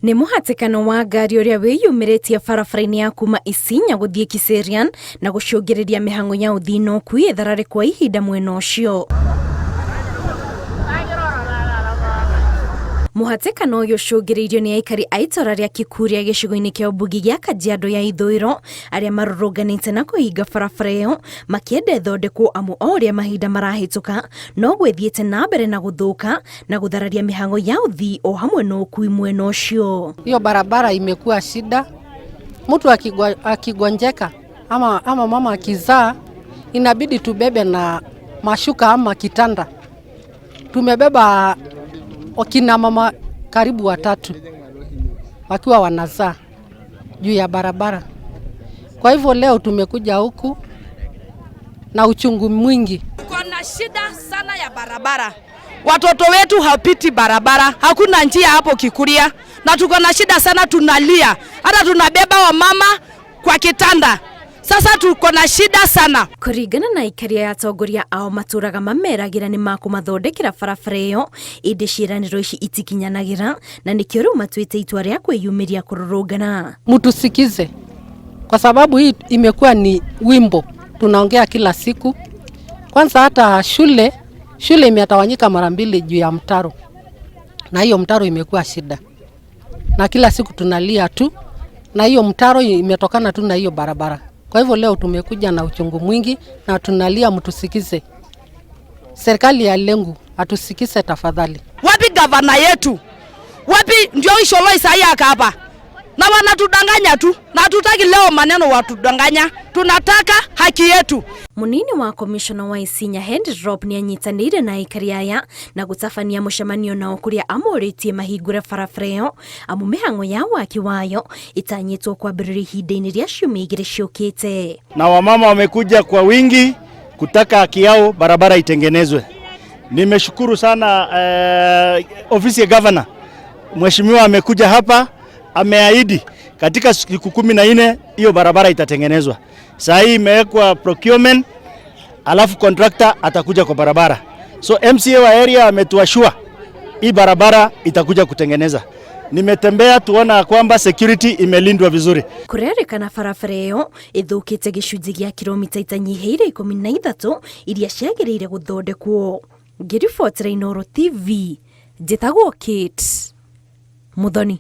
Nĩ mũhatĩkano wa ngari ũrĩa wĩyumĩrĩtie barabara-inĩ ya kuma Isinya gũthiĩ Kiserian na gũcũngĩrĩria mĩhang'o ya ũthii na ũkui ĩtharare kwa ihinda mwena ũcio. Mũhatĩkano ũyũ ũcũngĩrĩirio nĩ aikari a itũra rĩa Kikuria gĩcigo-inĩ kĩa ũmbunge gĩa Kajiado ya Ithũĩro arĩa marũrũnganĩte na kũhinga barabara ĩyo makĩenda ĩthondekwo amu o ũrĩa mahinda marahĩtũka noguo ĩthiĩte na mbere na gũthũka na gũthararia mĩhang'o ya ũthii o hamwe na ũkui mwena ũcio. Hiyo barabara imekuwa shida, mtu akigonjeka ama mama akizaa inabidi tubebe na mashuka ama kitanda. Tumebeba wakina mama karibu watatu wakiwa wanazaa juu ya barabara. Kwa hivyo leo tumekuja huku na uchungu mwingi. Tuko na shida sana ya barabara. Watoto wetu hapiti barabara, hakuna njia hapo Kikuria, na tuko na shida sana, tunalia, hata tunabeba wamama kwa kitanda. Sasa tuko na shida sana. Kũringana na aikari aya, atongoria ao matũraga mameragĩra nĩ makũmathondekera barabara ĩyo, ĩndĩ ciĩranĩro ici itikinyanagĩra na nĩkĩo rĩu matuĩte itua rĩa kwĩyumĩria kũrũrũngana. Mtusikize kwa sababu hii imekuwa ni wimbo tunaongea kila siku. Kwanza hata shule imetawanyika mara mbili juu ya mtaro, na hiyo mtaro imekuwa shida, na kila siku tunalia tu, na hiyo mtaro imetokana tu na hiyo barabara. Kwa hivyo leo tumekuja na uchungu mwingi na tunalia, mtusikize. Serikali ya Lenku atusikize tafadhali. Wapi gavana yetu? Wapi ndio Isolo Isaiah hapa? Na wanatudanganya tu, na hatutaki leo maneno watudanganya, tunataka haki yetu. Munini wa komishona wa Isinya Henry Rop nĩ anyitanĩire na aikari aya na gũtabania mũcemanio nao kũrĩa amorĩtie mahingũre barabara ĩyo amu mĩhang'o ya waki wayo ĩtanyĩtwo kwambĩrĩria ihinda-inĩ rĩa ciumia 2 ciũkĩte. Na wamama wamekuja kwa wingi kutaka haki yao, barabara itengenezwe. Nimeshukuru sana ofisi ya governor, mheshimiwa amekuja hapa, ameahidi katika siku 14 hiyo barabara itatengenezwa. Saa hii imewekwa procurement, alafu contractor atakuja kwa barabara. So MCA wa area ametuassure hii barabara itakuja kutengeneza. Nimetembea tuona kwamba security imelindwa vizuri. Kũrerĩkana barabara ĩyo ĩthũkĩte gĩcunjĩ gĩa kilomita itanyihĩire 13 iria ciagĩrĩire gũthondekwo. Ngĩribotera Inooro TV, njĩtagwo Kate Muthoni.